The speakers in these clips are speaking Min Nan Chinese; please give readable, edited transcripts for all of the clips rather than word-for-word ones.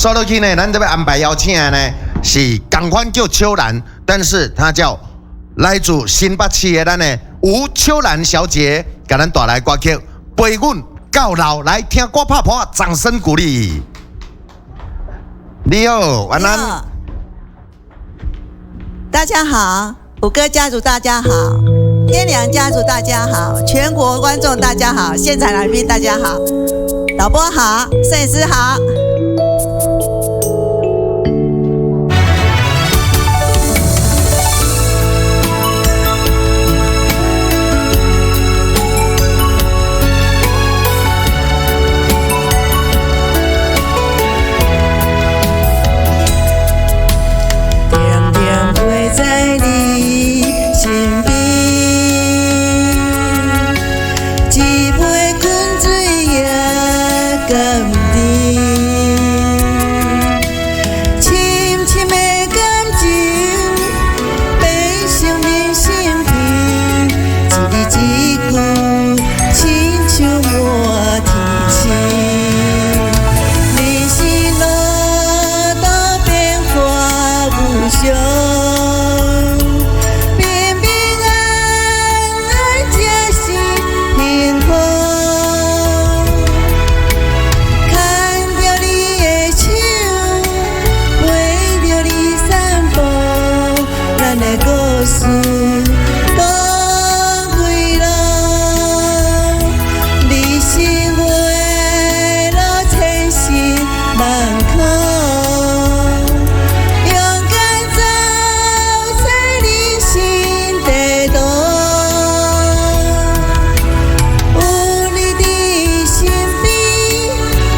煞落去呢，咱這欲安排邀請的呢是仝款叫秋蘭，但是她叫來自新北市的咱的吳秋蘭小姐，共咱帶來歌曲《陪阮到老》，來聽歌拍噗仔，掌聲鼓勵。你好，晚安。大家好，五哥家族大家好，天良家族大家好，全國觀眾大家好，現場來賓大家好，導播好，攝影師好。恬恬陪在你身邊，一杯滾水也甘甜，深深的感情變成明信片，一字一句親像滿天星。人生路途變化無常，平平安安才是幸福。牽著你的手，陪著你散步，咱的故事講幾暌。日新月落千辛萬苦，勇敢走在人生地圖。有你佇身邊，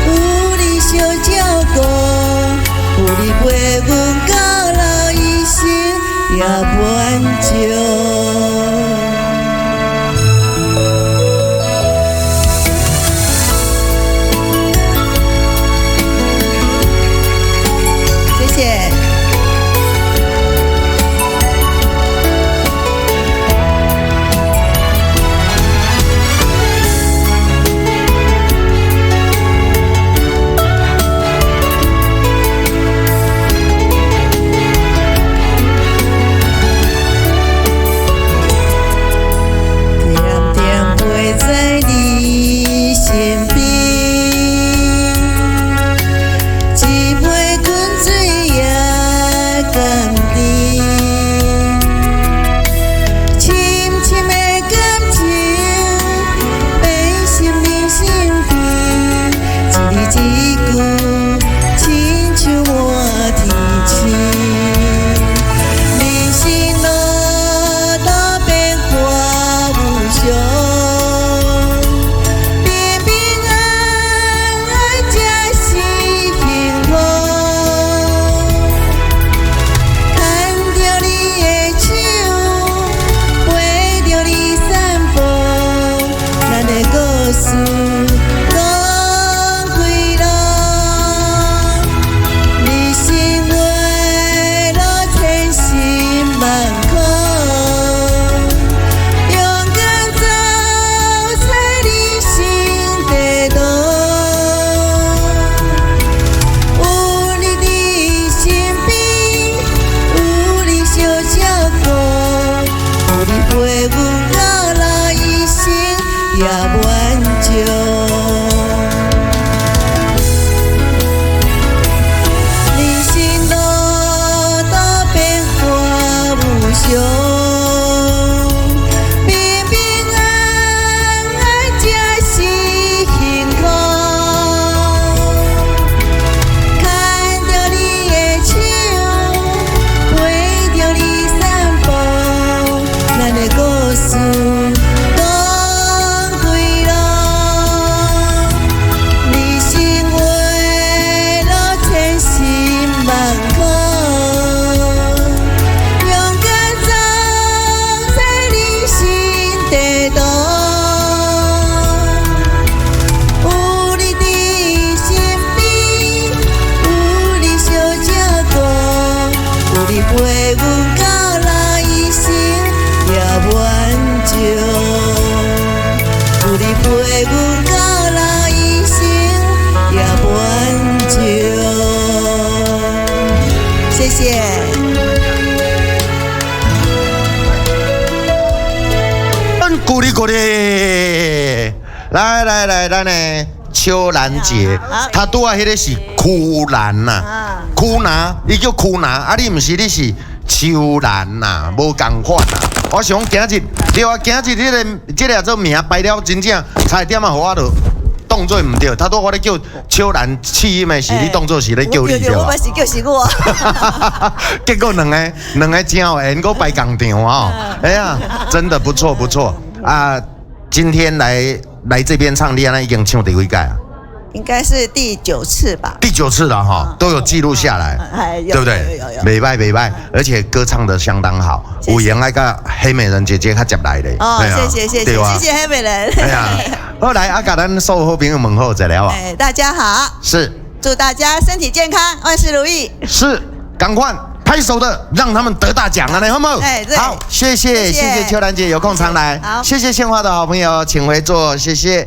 有你相照顧，有你陪阮到老，一生也滿足。謝謝。謝。咱鼓勵鼓勵，來來來，咱的秋蘭姐，她拄仔彼个是曲蘭呐，曲拿，伊叫曲拿，啊你毋是，你是秋蘭呐，無仝款呐。我想講今日，對啊，今日這個做名排了真正差一點仔，予我就當做毋對。他拄我咧叫秋蘭試音的是你當做是咧叫你對吧？我是叫是我。結果兩個真有緣，閣排仝場哦。哎呀，真的不錯不錯啊！今天來這邊唱，你按呢已經唱第幾屆啊？應該是第九次吧。第九次了哈，都有記錄下來，對不對？袂䆀袂䆀，而且歌唱得相當好。有閒愛佮黑美人姐姐較捷來咧。哦，謝謝謝謝謝謝黑美人。哎呀，好來啊，共咱所有好朋友問好一下啊。哎，大家好。是。祝大家身體健康，萬事如意。是，趕快拍手的，讓他們得大獎啊！你好不好？哎，對。好，謝謝謝謝秋蘭姐，有空常來。好，謝謝獻花的好朋友，請回座，謝謝。